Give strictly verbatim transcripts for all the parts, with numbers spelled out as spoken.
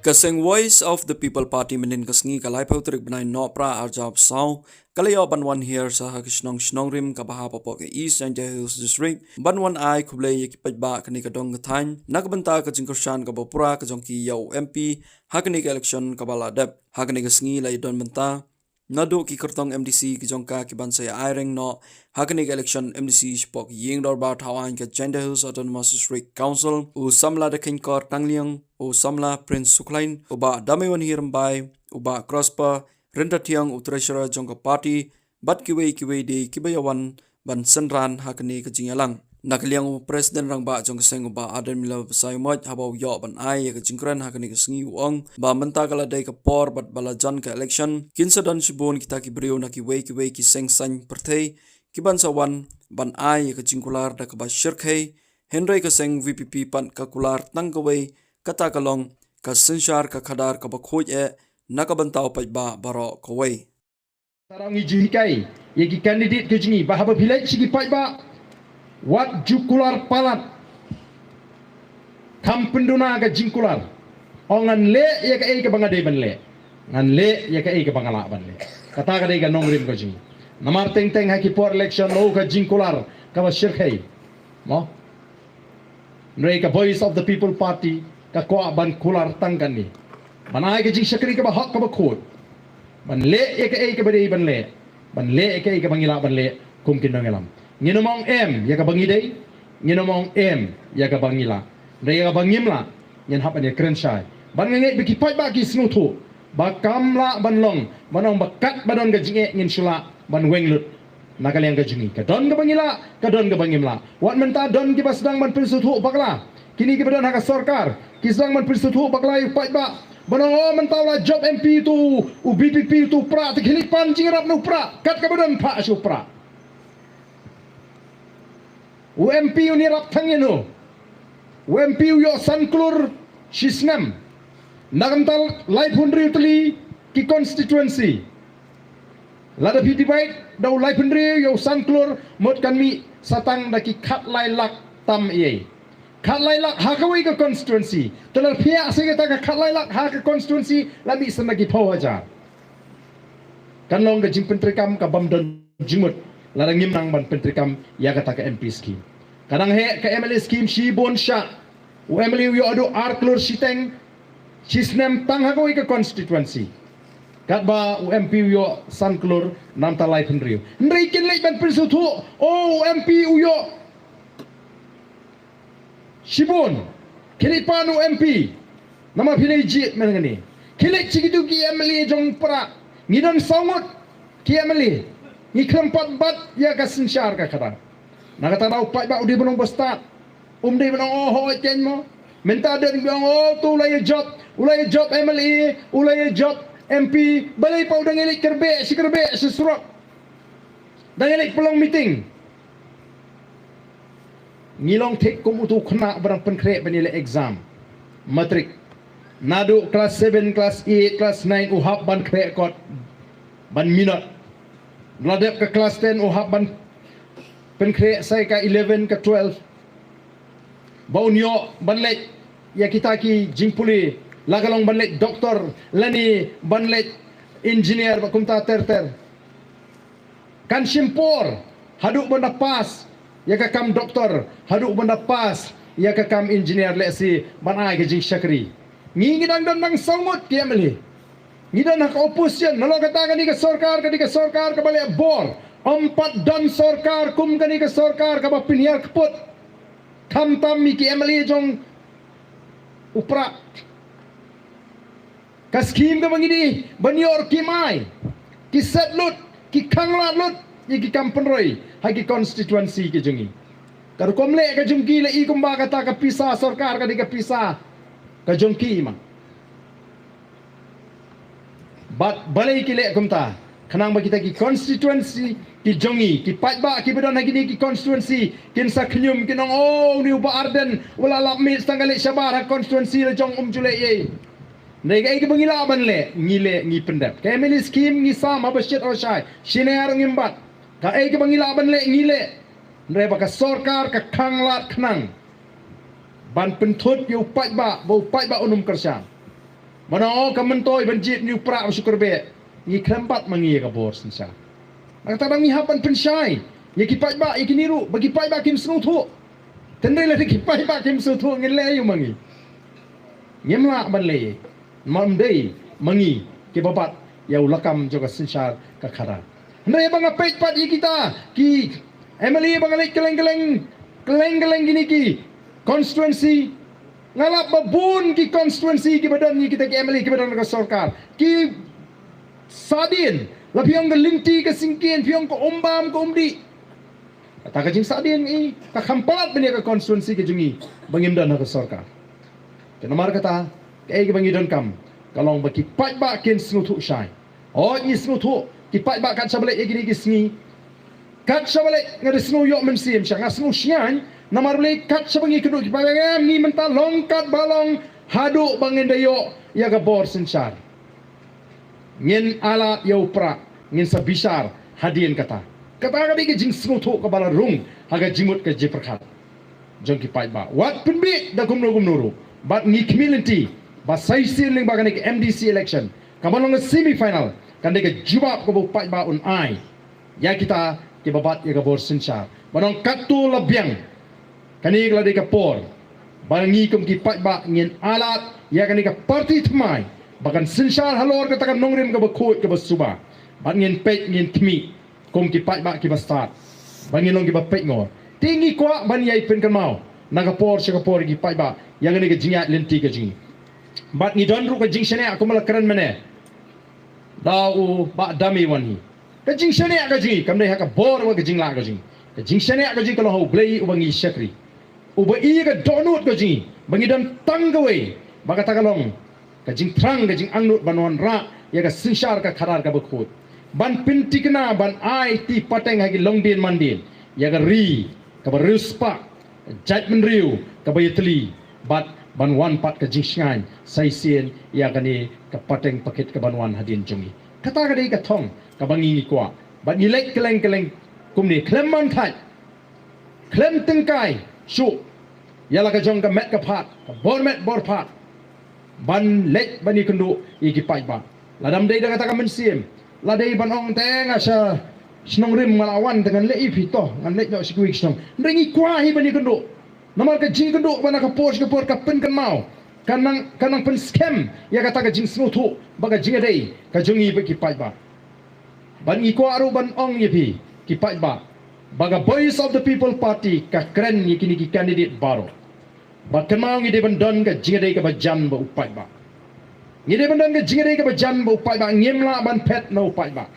Ka seng Voice of the People Party mynhynnin ka sngi ka laiphew tarik bnai Nohprah arhajar arphew saw ka la ïoh ban wan hiar sha ha ka shnong Shnongrim kaba hap hapoh ka East Jaintia Hills District ban wan ai khublei ïa ki paidbah kane ka dong ka thaiñ na ka bynta ka jingkyrshan kaba pura ka jong ki ïa u M P ha kane ka election kaba la dep. Ha kane ka sngi la ïadon bynta naduh ki kyrtong M D C ki jong ka ki ban sa ïa ai reng noh ha kane ka election M D C shapoh ka ïing dorbar thaw aiñ ka Jaintia Hills Autonomous District Council, u samla Dakheiñkor Tangliang, u samla Prince Sukhlain, u bah Dameiwanhi Rymbai, u bah Prosper Ryntathiang, u treasurer jong ka party, bad kiwei kiwei de kiba ïa wan ban synran ha kane ka jingïalang. Na ka liang u president rangbah jong ka seng u bah Ardent Miller Basaiawmoit haba u ïoh ban ai ïa ka jingkren ha kane ka sngi u ong ba mynta ka la dei ka por bad ba la jan ka election kin sa don shibun kita ki briew na kiwei kiwei ki seng saiñ pyrthei ki ban sa wan ban ai ïa ka jingkular da kaba shyrkhei, hynrei ka seng V P P pat ka kular tang kawei, kata ka long ka synshar ka khadar kaba khuid eh na ka bynta u paidbah baroh kawei. Tang ngi ju hikai ïa ki candidate ki jong ngi ba haba phi leit sha ki paidbah, wat ju kular palat. Kham pynduna ka jingkular. Ong ngan leh ïa kaei kaba nga dei ban leh. Ngan leh ïa kaei kaba nga lah ban leh. Kata ka dei ka nongrim ka jong ngi. Namar teng teng ha ki por election, oh ka jingkular kaba shyrkhei. Mo? Hynrei ka Voice of the People Party ka kwah ban kular tang kane. Ban ai ka jingshakri kaba hok kaba khuid. Ban leh ïa kaei kaba dei ban leh. Ban leh ïa kaei kaba ngi lah ban leh kum ki nongïalam. Ngin ym ong em ïa kaba ngi dei. Ngin ym ong em ïa kaba ngi lah. Hynrei ïa kaba ngim lah ngin hap ban ïakren shai. Ban ngeit ba ki paidbah ki sngewthuh ba kam lah ban long, ban ong ba katba don ka jingeh ngin shu lah ban weng lut. Na ka liang ka jong ngi, ka don kaba ngi lah, ka don kaba ngim lah. Wat mynta don kiba sdang ban pynsngewthuh bakla. Kine kiba don ha ka sorkar ki sdang ban pynsngewthuh bakla ïa u paidbah. Ban ong, oh, mynta u la jop M P uto u V P P, uto u Prah, te khie leit pan jingïarap na u Prah. Kat kaba don phah sha u Prah. U M P un ïarap tang ïa no? U M P u ïoh san klur shi snem. Na ka bynta laiphew hynriew tylli ki constituency. Lada phi divide da u laiphew hynriew ïa u san klur, mut kan mih sa tang da ki khatlai lak tam ïa. Khatlai lak ha kawei ka constituency. Te lada phi ïa sa kata ka khatlai lak ha ka constituency, la mih sa na ki phew hajar. Kan long ka jingpyntreikam ka bym don jingmut lada ngim nang ban pyntreikam ïa kata ka M P scheme. Ka dang heh ka M L A scheme shibun shah. U M L A u ïoh haduh ar klur shiteng shi snem tang ha kawei ka constituency. Katba u M P u ïoh san klur namar ta laiphew hynriew. Hynrei kin leit ban pynsngewthuh, oh, u M P u ïoh shibun. Khie leit pan u M P. Namar phi leit jied mynne. Khie leit sha kito ki M L A jong Prah. Ngi don saw ngut ki M L A. Ngi khlem pat bat ïa ka synshar ka khadar. Na kata daw paidbah u dei ban ong ba stad. Um dei ban ong, oh, hooid kein mo. Mynta don ba ong, oh, to u la ïa jop, u la ïa jop M L A, u la ïa jop M P. Balei pat u dang ïa leit kyrbeh shi kyrbeh shi surok. Dang ïa leit pynlong meeting. Ngi long thik kum uto u khynnah ba dang pynkhreh ban ïaleh exam matric. Naduh class seven, class eight, class nine u hap ban khreh kot ban minot. La dep ka class ten u hap ban pynkhreh sa ïa ka eleven, ka twelve. Ba un ïoh ban leit ïa kita ki jingpule, la ka long ban leit doktor lane ban leit engineer bad kumta ter ter. Kan shim por haduh ban da pass ïa ka kam doktor, haduh ban da pass ïa ka kam engineer, lehse ban ai ka jingshakri. Ngi ngi dang don nang saw ngut ki M L A. Ngi don ha ka opposition, nalor kata kane ka sorkar, kane ka sorkar kaba leh bor. Ym pat don sorkar kum kane ka sorkar kaba pynhiar kput. Khamtam ïa ki M L A jong u Prah. Ka scheme kaba ngi dei ban ïoh ruh kim ai. Ki set lut, ki khanglad lut ïa ki kam pynroi ha ki constituency ki jong ngi. Ka rukom leh ka jong ki la i kumba kata ka pisa sorkar ka dei ka pisa ka jong ki ma. Bad balei ki leh kumta? Khnang ba kita ki constituency ki jong ngi, ki paidbah kiba don ha kine ki constituency kin sa khñium, kin ong, oh, une u Bah Ardent u la lap miet tang ka leit shabar ha constituency la jong, um ju leh ei. Hynrei kaei kaba ngi lah ban leh ngi leh, ngi pyndep. Ka M L A scheme ngi sam haba shit haba shai, shane ruh ngim bat. Kaei kaba ngi lah ban leh ngi leh. Hynrei ba ka sorkar ka khanglad khnang ban pynthut ïa u paidbah ba u paidbah un ym kyrshan. Mano ka myntoi ban jied ïa u prah ba shu kyrbe. Ngi khlem bat ma ngi ïa ka bor synshar. Na kata dang ngi hap ban pynshai ïa ki paidbah ïa kine ruh ba ki paidbah kim sngewthuh. Tynrai lada ki paidbah kim sngewthuh ngin leh aïu ma ngi? Ngim lah ban leh. Ym dei ma ngi kiba bat ïa u lakam jong ka synshar ka khadar. Hynrei ba nga peit pat ïa kita ki M L A ba nga leit kylleng kylleng, kylleng kylleng kine ki constituency, nga lap ba bun ki constituency kiba don ïa kita ki M L A kiba don ka sorkar ki sahdien. La phi ong ka lynti ka syngkien, phi ong ka umbam ka umdih. Kata ka jingsahdien ngi ka kham palat ban ïa ka constituency ka jong ngi ba ngim don ha ka sorkar. Te namar kata, kaei kaba ngi donkam ka long ba ki paidbah kin sngewthuh shai. Hooid, ngi sngewthuh ki paidbah kat shaba leit ïa kine ki sngi. Kat shaba leit nga da sngew ïoh mynsiem sha, nga sngew shngaiñ. Namar balei? Kat shaba ngi kynduh ki paidbah, ngi mynta long kat ba long haduh ba ngin da ïoh ïa ka bor synshar. Ngin ailad ïa u prah, ngin sa bishar hadien kata. Kata ka dei ka jingsngewthuh kaba la rung ha ka jingmut ka jingpyrkhat jong ki paidbah. Wat pynbeit da kumno kumno ruh, bad ngi khmih lynti ba sa shisien lyngba kane ka M D C election kaba long ka semi final, kan dei ka jubab kaba u paidbah un ai ïa kita kiba bat ïa ka bor synshar. Ba nang katto la biang, kane ka la dei ka por ba ngi kum ki paidbah ngin ailad ïa kane ka party thymmai ba kan synshar halor kata ka nongrim kaba khuid kaba suba. Bad ngin peit, ngin khmih kum ki paidbah kiba stad ba ngin long kiba peit ngor. Te ngi kwah ban ïai pynkynmaw na ka por sha ka por ïa ki paidbah ïa kane ka jingïaid lynti ka jong ngi. Bad ngi don ruh ka jingshaniah kumba la kren mynne da u Bah Damiwan hi. Ka jingshaniah ka jong ngi kam dei ha ka bor wa ka jinglah ka jong ngi. Ka jingshaniah ka jong ngi ka long ha U Blei uba ngi shakri, uba i ka dohnud ka jong ngi ba ngi don tang kawei. Ba kata ka long ka jingthrang, ka jingangnud ban wanrah ïa ka synshar ka khadar kaba khuid, ban pynthikna, ban aiti pateng ha ki longdien mandien ïa ka ri kaba riewspah, ka jaitbynriew kaba ïatylli, bad ban wan pat ka jingshngaiñ sa shisien ïa kane ka pateng pakit kaban wan hadien jong ngi. Kata ka dei ka thong kaba ngi ngi kwah. Bad ngi leit kylleng kylleng kumne, khlem man thait, khlem tyngkai shuh ïa la ka jong ka met ka phad, ka bor met bor phad, ban leit ban ïakynduh ïa ki paidbah. Lada ym dei da kata ka mynsiem, la dei ban ong te nga sha shnong rim nga la wan te ngan leit ïa phi, to ngan leit noh sha kiwei ki shnong. Hynrei ngi kwah hi ban ïakynduh. Namar ka jingkynduh ba na ka por sha ka por ka pynkynmaw, ka nang, ka nang pynskhem ïa kata ka jingsngewthuh ba ka jingïadei ka jong ngi bad ki paidbah. Bad ngi kwah ruh ban ong ïa phi ki paidbah ba ka Voice of the People Party ka kren ïa kine ki candidate baroh ba kynmaw ngi dei ban don ka jingïadei kaba jan bad u paidbah. Ngi dei ban don ka jingïadei kaba jan bad u paidbah, ngim lah ban phet na u paidbah.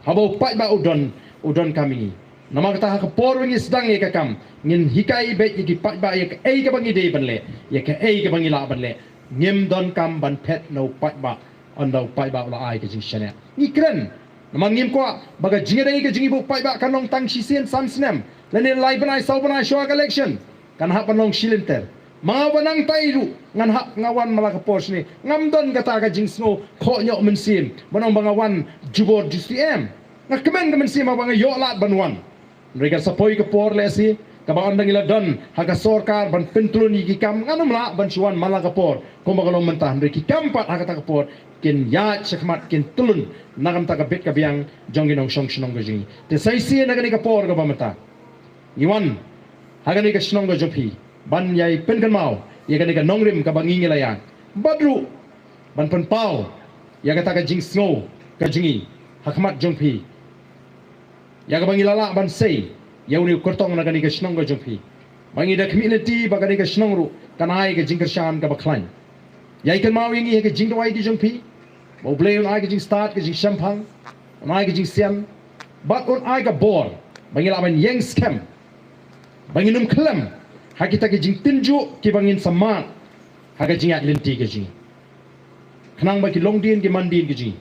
Haba u paidbah u don, u donkam ïa ngi. Namar kata ha ka por ba ngi sdang ïa ka kam, ngin hikai beit ïa ki paidbah ïa kaei kaba ngi dei ban leh, ïa kaei kaba ngi lah ban leh. Ngim donkam ban phet na u paidbah ynda u paidbah u la ai ka jingshaniah. Ngi kren namar ngim kwah ba ka jingïadei ka jong ngi bad u paidbah kan long tang shisien san snem lane lai bnai saw bnai shuwa ka election. Kan hap ban long shilynter. Ma nga ba nangtai ruh ngan hap, nga wan man la ka por shane, ngam don kata ka jingsngew khohñioh mynsiem ban ong ba nga wan jubor justi, em. Nga kmen ka mynsiem haba nga ïoh lad ban wan. Hynrei kan sa poi ka por lehse kaba ynda ngi la don ha ka sorkar ban pyntylun ïa ki kam, ngan ym lah ban shu wan man la ka por kumba ka long mynta. Hynrei ki kam pat ha kata ka por kin ïaid shakhmat, kin tylun na ka bynta ka bit ka biang jong ki nongshong shnong ka jong ngi. Te sa shisien ha kane ka por kaba mynta ngi wan ha kane ka shnong ka jong phi ban ïai pynkynmaw ïa kane ka nongrim kaba ngi ngi la ïaid, bad ruh ban pynpaw ïa kata ka jingsngew ka jong ngi ha khmat jong phi, ïa kaba ngi la lah ban sei ïa une u kyrtong na kane ka shnong ka jong phi. Ba ngi da khmih lynti ba kane ka shnong ruh kan ai ka jingkyrshan kaba khlaiñ. Ïai kynmaw ïa ngi ha ka jingduwai ka jong phi ba U Blei un ai ka jingstad, ka jingshemphang, un ai ka jingsian, bad un ai ka bor ba ngi lah ban ïeng skhem, ba ngin ym khlem ha kita ki jingtynjuh kiba ngin sa mad ha ka jingïaid lynti ka jong ngi. Khnang ba ki longdien ki mandien ki jong ngi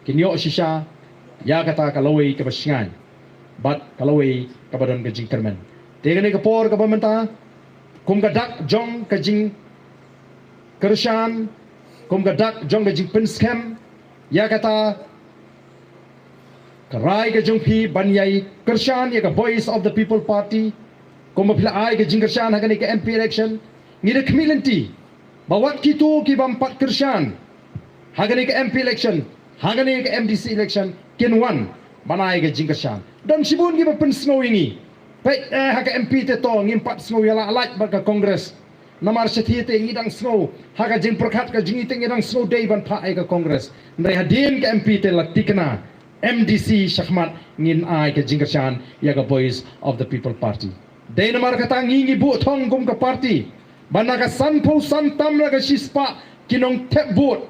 kin ïoh shisha ïa kata ka lawei kaba shngaiñ bad ka lawei kaba don ka jingkyrmen. Te kane ka por kaba mynta, kum ka dak jong ka jingkyrshan, kum ka dak jong ka jingpynskhem ïa kata ka rai ka jong phi ban ïai kyrshan ïa ka Voice of the People Party, kumba phi la ai ka jingkyrshan ha kane ka M P election, ngi da khmih lynti ba wat kito ki bym pat kyrshan ha kane ka M P election, ha kane ka M D C election, kin wan ban ai ka jingkyrshan. Don shibun kiba pynsngew ïa ngi. Peit, eh, ha ka M P te to ngim pat sngew ïa la lait bad ka Congress. Namar shathie te ngi dang sngew ha ka jingpyrkhat ka jong ngi te ngi dang sngew dei ban phah ïa ka Congress. Hynrei hadien ka M P te la tikna, M D C shakhmat ngin ai ka jingkyrshan ïa ka Voice of the People Party. Dei namar kata ngi ngi buh thong kum ka party ba na ka sanphew san tam na ka shispah ki nongthep vote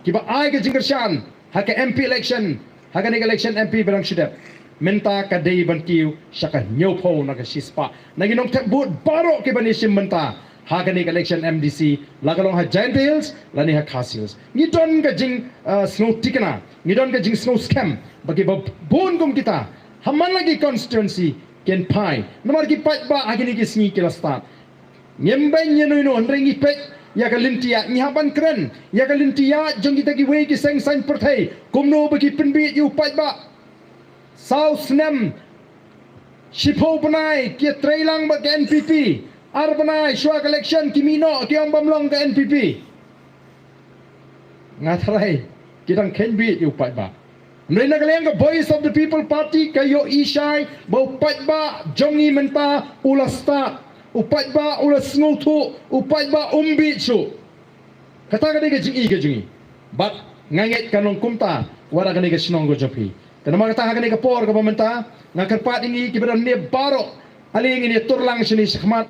kiba ai ka jingkyrshan ha ka M P election, ha kane ka election M P ba dang shu dep, mynta ka dei ban kiew sha ka hynñiewphew na ka shispah na ki nongthep vote baroh kiba ïashim mynta ha kane ka election M D C, la ka long ha Jaintia Hills lane ha Khasi Hills. Ngi don ka jing, uh, sngew tikna, ngi don ka jingsngew skhem ba kiba bun kum kita ha man la ki constituency kin phai. Namar ki paidbah ha kine ki sngi ki la stad. Ngim beiñ ïa uno uno, hynrei ngi peit ïa ka lynti ïaid, ngi hap ban kren ïa ka lynti ïaid jong kita kiwei ki seng saiñ pyrthei, kumno ba ki pynbieit ïa u paidbah. Saw snem, shiphew bnai ki ïatreilang bad ka N P P, ar bnai shuwa ka election ki mih noh, ki ong bym long ka N P P. Nga tharai ki dang kheiñ bieit ïa u paidbah. Hynrei na ka liang ka Voice of the People Party ka ïohi shai ba u paidbah jong ngi mynta u la stad, u paidbah u la sngewthuh, u paidbah um bieit shuh. Kata ka dei ka jingi ka jingi. Bad nga ngeit ka long kumta wat ha kane ka shnong ka jong phi. Te namar kata ha kane ka por kaba mynta nga kyrpad ïa ngi kiba don ne baroh, ale ngin ïa turlang shane shakhmat